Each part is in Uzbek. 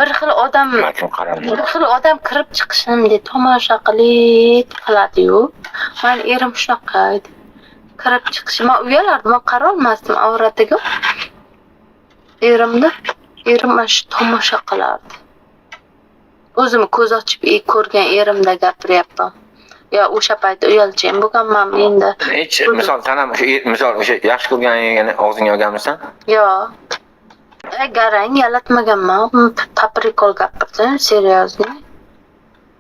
Bir xil odam Nima qaramdi? Bir xil odam kirib chiqishini bunday tomosha qilib qiladi-yu. Mani erim shunaqa edi. Kirib chiqishi, man uyalardim, man qarolmasdim avratiga. Erimni, erim mana shu tomosha qilardi. O'zim ko'z ochib ko'rgan erimda gapiryapman. Yo o'sha payt uyalchan bo'lganman endi. Hech misol san ham o'sha misol o'sha yaxshi ko'rganingni og'zingga olganmisan? Yo'q. Garang yalatmaganman. По прикол gapirdim, серьезный.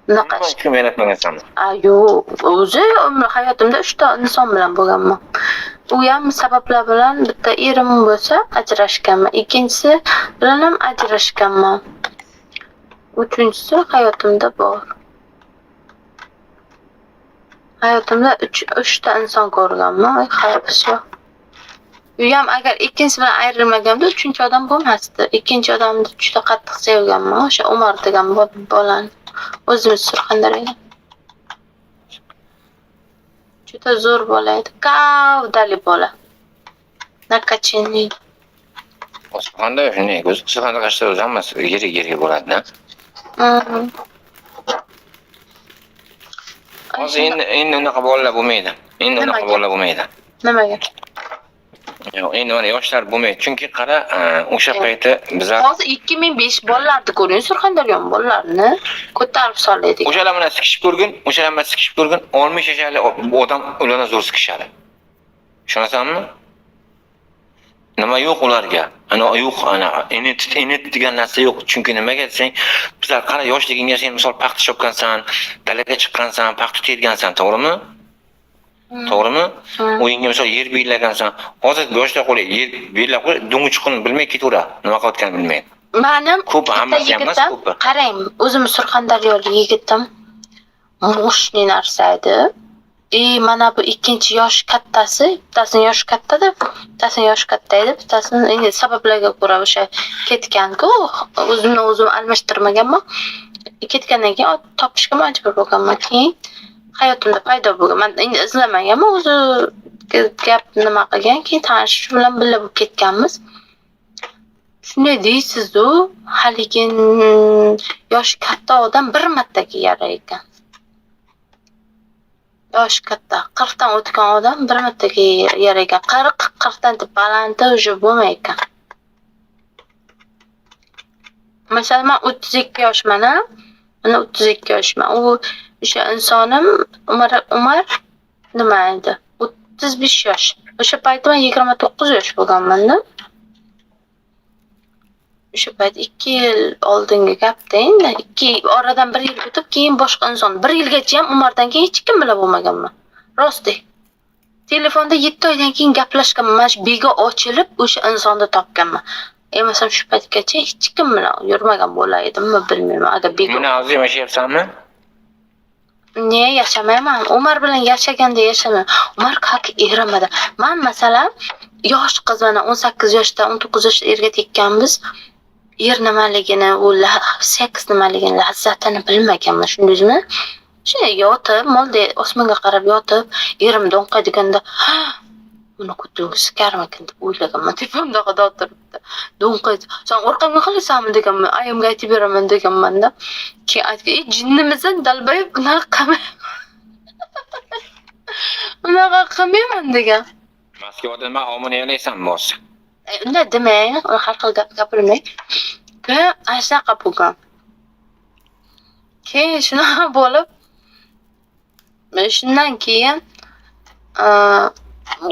Unaqa Hech kim yaratmagansanmi? A, yo'q, o'zi umr hayotimda uchta inson bilan bo'lganman. U ham sabablar bilan, bitta erim bo'lsa ajrashganman, ikkinchisi bilan ham ajrashganman. Uchinchisi hayotimda bor. Hayotimda uchta inson ko'rganman. Всё. U ham agar ikkinchisi bilan ayrilmaganimda uchinchi odam bo'lmasdi. Ikkinchi odamni juda qattiq sevganman, o'sha Umar degan bolani. O'zimiz Surxondaryodan. Juda zo'r bola edi. Gavdali bola. Накачанный. Surxonda shunday, o'zi Surxonda qashda o'zi hammasi yirik yirik bo'ladi-da. Hozir endi unaqa bolalar bo'lmaydi. Endi unaqa Nimaga? bolalar bo'lmaydi. Nimaga? Yo'q, endi mana yoshlar bo'lmaydi. Chunki qara, o'sha payti bizlar Hozir 2005 bolalarni ko'ring, Surxondaryo bolalarini ko'tarib soladi. O'shalar bilan sikishib ko'rgin, o'shalar bilan sikishib ko'rgin, 60 yasharli odam ulardan zo'r sikishadi. Ishonasanmi? Nima yo'q ularga? Ana yo'q, ana enet degan narsa yo'q. Chunki nimaga desang, bizlar qara yoshligingga sen misol paxta chopgansan, dalaga chiqqansan, paxta tergansan, to'g'rimi? To'g'rimi? Hmm. O'yinga misol yer bellagansan. Hozir yoshlar qo'li yer bellab qo'y, dung chuqurni bilmay ketaveradi. Nima qilayotganini bilmay. Manim Ko'p, bitta hammasi ham emas, yigitim, ko'pi. Qarang, o'zim Surxondaryolik yigitim мощный narsa edi. И mana bu ikkinchi yosh kattasi, bittasini yoshi kattada, bittasini yoshi katta edi, bittasini endi sabablarga ko'ra o'sha ketgan-ku, o'zimni o'zim almashtirmaganman. Ketgandan keyin ot topishga majbur bo'lganman. Keyin hayotimda paydo bo'lgan. Man endi izlamaganman, o'zi gap nima qilgan, keyin tanishish bilan birga bo'lib ketganmiz. Shunday deysiz-u, haligi yoshi katta odam bir martaga yarar ekan. Yoshi katta, 40 dan o'tgan odam bir martaga yarar ekan. 40, 40 dan balanti уже bo'lmay ekan. Masalan, man 32 yoshman, a? Mana 32 yoshman. U o'sha insonim Umar nima edi? 35 yosh. O'sha payt man 29 yosh bo'lganman-da. O'sha payt 2 yil oldingi gapda endi. 2 oradan 1 yil o'tib, keyin boshqa inson. 1 yilgacha ham Umardan keyin hech kim bilan bo'lmaganman. Rost. Telefonda 7 oydan keyin gaplashganman. Mana shu bega ochilib o'sha insonni topganman. Emasam shu paytgacha hech kim bilan yurmagan bo'lar edimmi, bilmayman. Agar bega Buni hozir yashayapsanmi? Ne, yashamayman. Umar bilan yashaganda yashamayman. Umar как erim edi. Man masalan, yosh qiz, mana 18 yoshda, 19 yoshda erga tekkanmiz. Er nimaligini, u seks nimaligini, lazzatini bilmaganman, tushundingizmi? Shunday yotib, moldek osmonga qarab yotib, erim do'nqaydiganda, "Ha, buni ko'tingni sikarmikin" deb o'ylaganman. Tepamda xudo turibdi. Do'nqaydi. "Sen orqamga qarasanmi?" deganman. "Ayamga aytib beraman" deganman-da. Keyin aytgan, "Ey, jinnimisan, долбоёб, unaqa qilma. Unaqa qilmayman" degan. Moskvada nima omini yalaysan boss? Unday demang, har xil gap gapirmang. Keyin ana shunaqa bo'lgan. Keyin shunaqa bo'lib, shundan keyin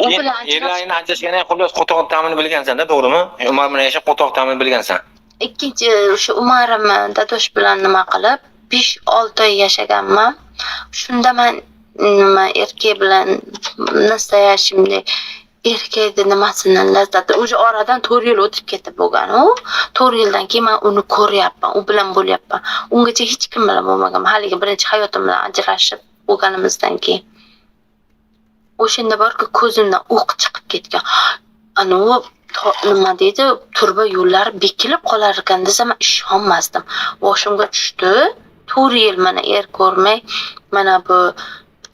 u bilan Erlaringni ajrashgandan xullas qo'toq ta'mini bilgansan-da, to'g'rimi? Umar bilan yashab qo'toq ta'mini bilgansan. Ikkinchi o'sha Umarimni dadosh bilan nima qilib 5-6 oy yashaganman. Shunda man nima erkak bilan настоящий erkakni nimasini lazzati уже oradan 4 yil o'tib ketib bo'lgan u. 4 yildan keyin man uni ko'ryapman, u bilan bo'lyapman. Ungacha hech kim bilan bo'lmaganman. Haligi birinchi hayotim bilan ajrashib bo'lganimizdan keyin. O'shanda borku ko'zimdan o'q chiqib ketgan. Anavi nima deydi, turba yo'llari bekilib qolar ekan desam, man ishonmasdim. Boshimga tushdi. 4 yil mana er ko'rmay, mana bu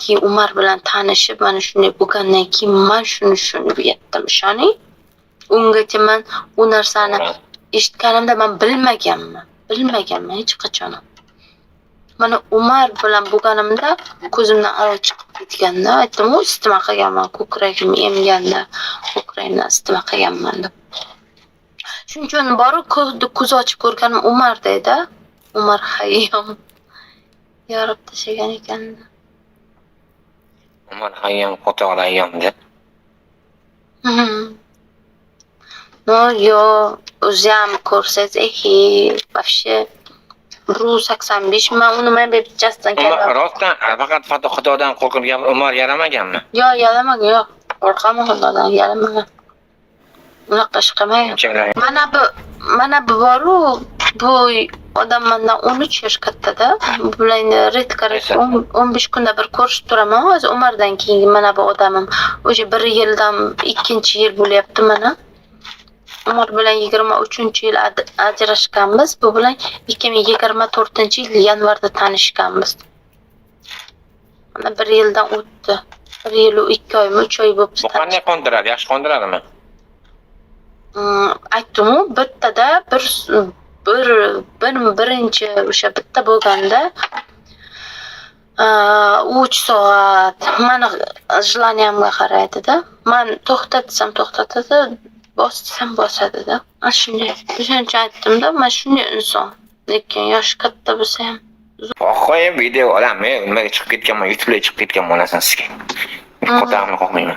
keyin Umar bilan tanishib, mana shunday bo'lgandan keyin man shuni tushunib yetdim, ishoning. Ungacha man u narsani eshitganimda man bilmaganman. Bilmaganman hech qachon. Mana Umar bilan bo'lganimda ko'zimdan olov chiqib ketganda aytdim-u, isitma qilganman, ko'kragimni emganda ko'kragimdan isitma qilganman deb. Shuning uchun borib ko'z ochib ko'rganim Umarda edi. Umar Hayyom yorib tashlagan ekan. Umar Hayyom qo'toq ayyomda. Ну, yo'q, o'ziyam ko'rsangiz, ehi, вообще 1,85, man uni mana bu bittasidan Umar katta. Rostdan faqat Xudodan qo'rqib Umar yaramaganmi? Yo'q, yalamagan, yo'q. Qo'rqaman Xudodan, yalamagan. Unaqa ish qilmagan. Unchalar. Mana bu boru, bu odam mandan 13 yosh kattada. Bu bilan endi редко Qaysi? 15 kunda bir ko'rishib turaman. Hozir Umardan keyingi mana bu odamim. O'sha bir yildan ikkinchi yil bo'lyapti mana. Umar bilan 23-yil ajrashganmiz. Bu bilan 2024-yil yanvarda tanishganmiz. Mana bir yildan o'tdi. Bir yil 2 oymi, 3 oy bo'libdi. Bu qanday qondiradi? Yaxshi qondiradimi? Aytdimu, bittada bir birinchi o'sha bitta bo'lganda 3 soat mani желание mga qaraydida. Man to'xtatsam to'xtatadi, bos desam bosadida. Ana shunday. O'shaning uchun aytdimda, man shunday inson. Lekin yoshi katta bo'lsa ham. Qo'yib video olaman, nimaga chiqib ketganman, YouTube'ga chiqib ketganman, onasini sizga. Qo'tag'imni qoqmayman.